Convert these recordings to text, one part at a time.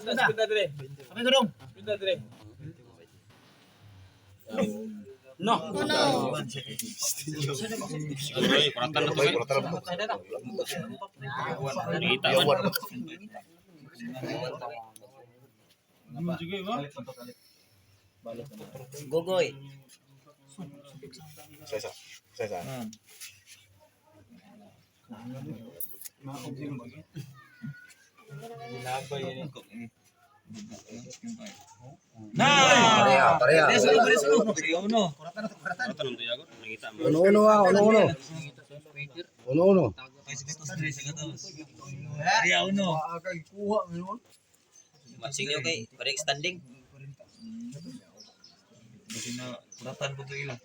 Kami gudong. No. Uno. Ay, kuratan na to Bay, bay. kuratan na to. Nangita man. Yawan na to. Gogoy. Isa, isa. Isa, isa. Na! Pareha, pareha. Uno. Kuratan na to yagot. Nangita man. Uno, uno ah, uno, uno. Uno, uno. Pareha uno. Matching nyo kay parehang standing. Kasi na kuratan po to ila.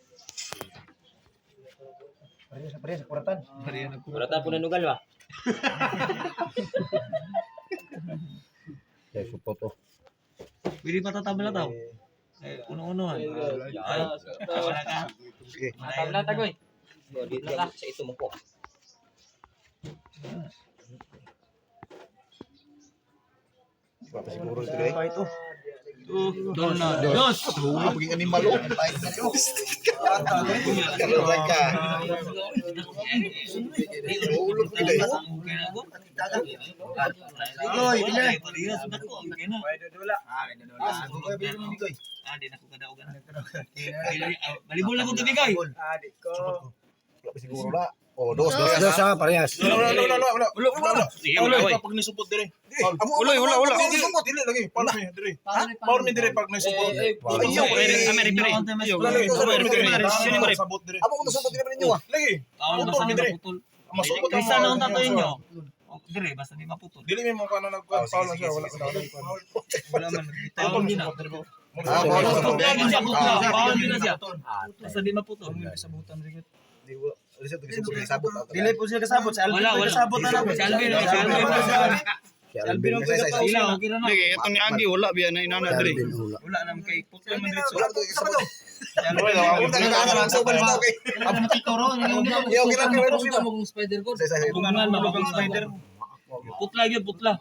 Pareha pareha sa kuratan. Pareha na Kuratan po na nugal ba? Kaya supot oh. Pwede pa tatabla tao. Eh, uno-unohan. Ay, wala ka. Sige. Tabla tagoy. Dito sa ito mo po. Wala pa siguro ito eh. Dos na. Dos. Hulog paging animal oh. Kalulay ka. Hulog paging eh. Goy, pila. Okay na. Ah, di na ko kadaog na. Balibol na ko tubigay. Wala pa siguro na. Oh, dos. Dos, dos ah, parehas. Wala, wala, wala, wala. Wala, wala, wala. Sige, wala oy. Pag nisupot dire. Amo, Wala, wala, wala. Amo, sumot. Dili lagi, power mi dire. Power mi dire pag nisupot. Ayaw, eh. Ame referee. Wala lagi, Wala, power mi dire. Sino mo ref? Sabot dire. Amo, kung nasupot din naman ninyo ah. Lagi. Bawal Putol basta mi di dire. maputol. Masupot ang Kaysa mga- na unta to inyo. O, dire basta di maputol. Dili mi mo kana nag Oh, sige, foul na sige, siya, wala sige, ka na. Wala man. Putol Bawal mi din na. supot dire. Ah, bawal sa Putla din siya, putla. Bawal din na siya. Basta di maputol. Di ba? Alis ito, gisubot, gisabot. Dili po siya kasabot sa Alvin. Wala, wala. Kasabot na lang. Si Alvin, si Alvin. Si Alvin. Isa, isa, isa. Sila, okay na na. Lagi ito ni Agi wala biya na inana Si dire. Alvin, wala. Wala naman kay putla man diretso. Wala to, gisabot. Wala Amo, tagagaan lang sa uban okay. Ayaw, okay lang, okay lang. Spider ko. Isa, isa, isa. Bungan mabang spider. Putla gyud, putla.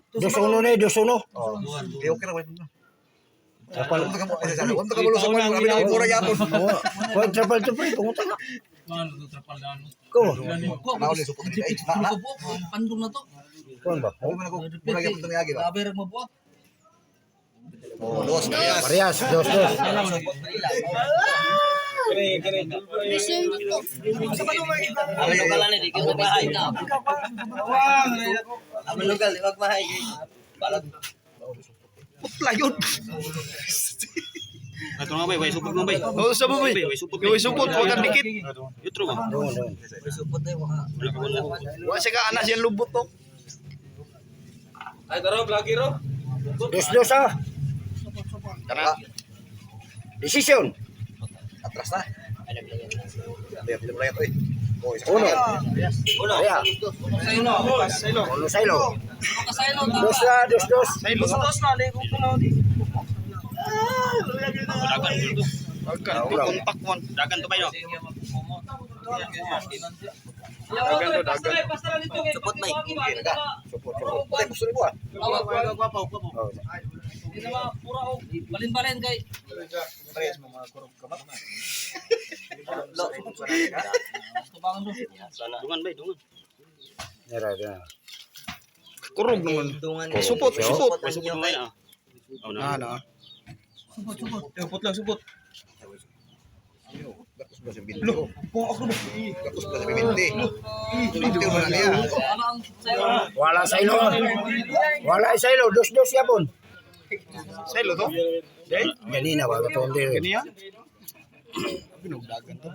Dos, uno na eh, dos, uno. Oh. Eh, okay ra, wala na. Trapal. Unta ka mo, isa, isa. Unta ka mo, sa uban, abi na ko mura yapon. Oo. Kuwan, trapal to pre, punguta na. Ko. Nauli, supot din. Ay, na, na. Pandong na to. Kuwan ba? Ako man ako, mura yapon to ni Agi ba? Grabe ra mabuha. Oh, dos, parehas. Parehas, dos, dos. Resume to. Ang lugal na di kayo bahay. Ang lugal di magbahay. Balag. Putla yun. Ato nga bay, way supot mo bay. Oh, sa bay. Way supot. Way supot, wa ka dikit. Yutro ba? Doon, doon. Supot na yung mga. Wala ka wala. Wa siya ka ana siyang lubot to. Ay, taro, lagi ro. Dos, dos ah. Tara. Decision. Atras na. Hindi, hindi mo na ito eh. Oh, isa ka Uno. na. Pareha. Uno, silo. Dos ah, dos, dos. Dos na, ligo ko na. Dagan to. Wala. Kontak man. Dagan to bay no. Dagan to, dagan. Supot may. Supot, supot. Patay, gusto ni mo ah. Oh, Balin-balin kay. Parehas mo mga kurog ka ba? Dungan bay, dungan. Nira, nira. Kurog naman. Dungan. Supot, supot. Way supot mo bay ah. Oh Na na. na. Putla, supot. Dakos ba sa binti? Dakos ba sa binti? Binti mo na niya. Wala silo. Wala silo, dos, dos yapon. Silo to. Ganina ba katong dire. Kaniya. Binugdagan to.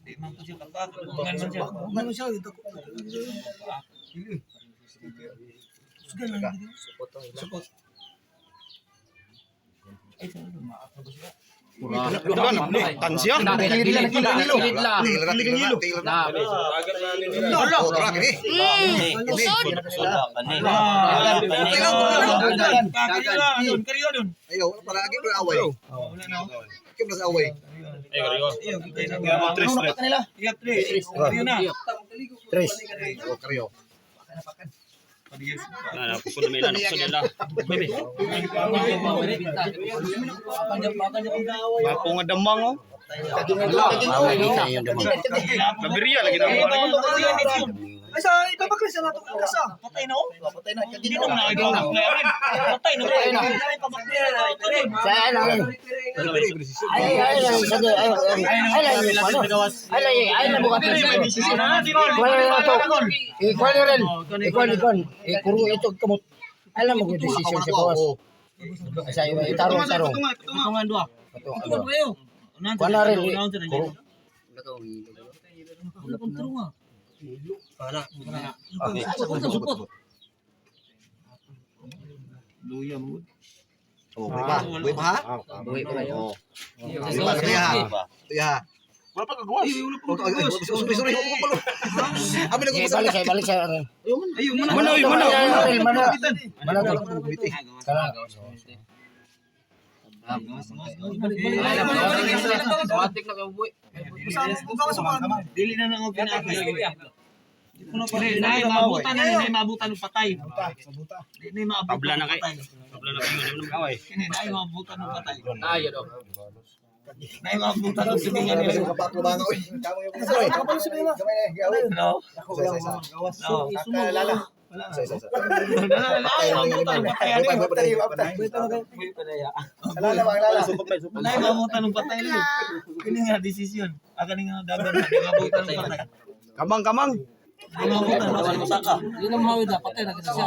Di man po siya kapak. Dungan man siya. Ano siya dito? Supot. Diba na? Tansya. Gilid lang, gilid lang. Tingil na, tingil na, tingil na. Wala. Oh, tara, kini. Usod. Dagan. Kariyo dun, kariyo dun. Ayaw, wala para agi pero away. Wala na. Kim na sa away. Ay, kariyo. Iyo, Tres, tres. Iya, tres. Kariyo na. Tres. Oh, karyo. Na, kusod na may ilan, kusod nila. Bebe. Ako nga damang oh. Wala kita yung damang. Labiria lagi na. Ay sa ipapakris na nato kasa. Patay na oh. Patay na. Hindi naman na ikaw. Patay na. Sa ay lang. Ay ay ay sa ay ay ay ay ay ay ay na bukat. Wala na to. Ikuan rin. Ikuan ikuan. Ikuro ito kamot. Alam mo kung desisyon sa gawas. Sa itarong tarong. Patungan dua. Patungan. Unahan Kuan na rin. Unahan sa Kuro. Supot. Luya mo. Oh, buhay pa. Buhay pa ha? Buhay pa kayo. Oh. Buhay pa tuya ha. Tuya ha. Wala pa kagawas. Oh, ay, ay, sorry, sorry. Ako palo. Abi Eh, nag-uusap. balik sa balik sa. Mano, oy, mano. Mana. Mana to. Kana. Dili na nang pinakay. Nay, maabutan na nay, maabutan ng patay. Di na maabutan. Tabla na ng kay. patay. Tabla na kayo, di mo na away. Kini nay maabutan ng patay. Nay maabutan ng silingan nila. Sorry. No. Isa, isa, isa. No. Isa, isa, isa. Nay maabutan ng patay. Buhay pa, buhay pa, buhay pa. Nay maabutan ng patay. Kini nga desisyon. Aka ni nga dagan na maabutan ng patay. Kamang kamang. Nay maabutan ng patay. Hindi na mahawid na, patay na kita siya.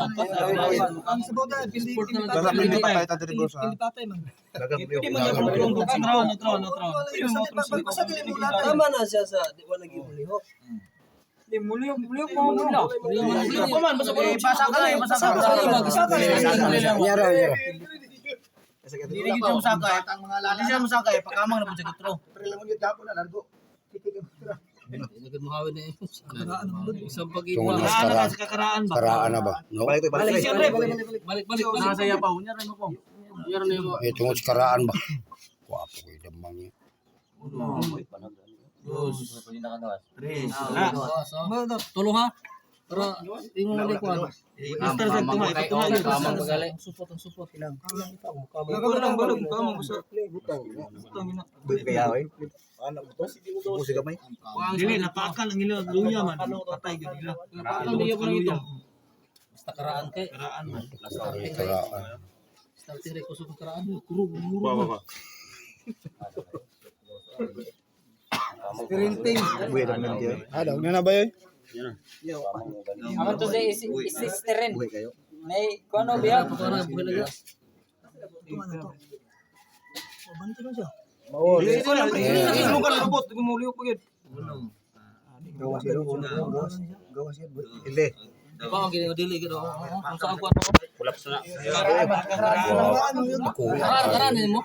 Ang sabaw na pili Basta pili pa tayo tadi boss ha. pili patay man. Dagang kayo. Notro, notro, notro. Basta dili mo lata. Tama na siya sa di wala gibulihok. Basa ka lang, basa ka. Basa ka. Nyara nyara. Dili gid siya musakay. Dili siya musakay, pakamang na pud sa kutro. Isang pag Tungod na Karaan na karaan. sa kakaraan ba? Karaan na ba? No. Balik to, balik. Desisyon rep. Balik, balik, balik. Nasaya pa unya rin mo. Eh tungod sa karaan ba? Wapo ko damang niya. Tres. Na. Tulong ha. Pero ingon mo kuan. Master sa tunga, ipatunga yun. Kamang bagali. Supot ang supot. Balog, balog, kamang gusto. Buhay pa kaya, oy. Busi gamay. Dili napakal ang ilo luya man. Patay gid nila. Napakal niya po ito. Basta karaan kay. Karaan man. Karaan. Starting rek kusog karaan. Ba ba ba. Buhay lang nandiyo. Ah, daw na na ba yoy? Aman to sa isisterin. Buhay kayo. May kuano biya. Pagkaraan buhay lagi. Hindi. Ba ang gini dili gid oh. Kung saan kuan mo. Kulaps na. Ako. Karaan karaan mo.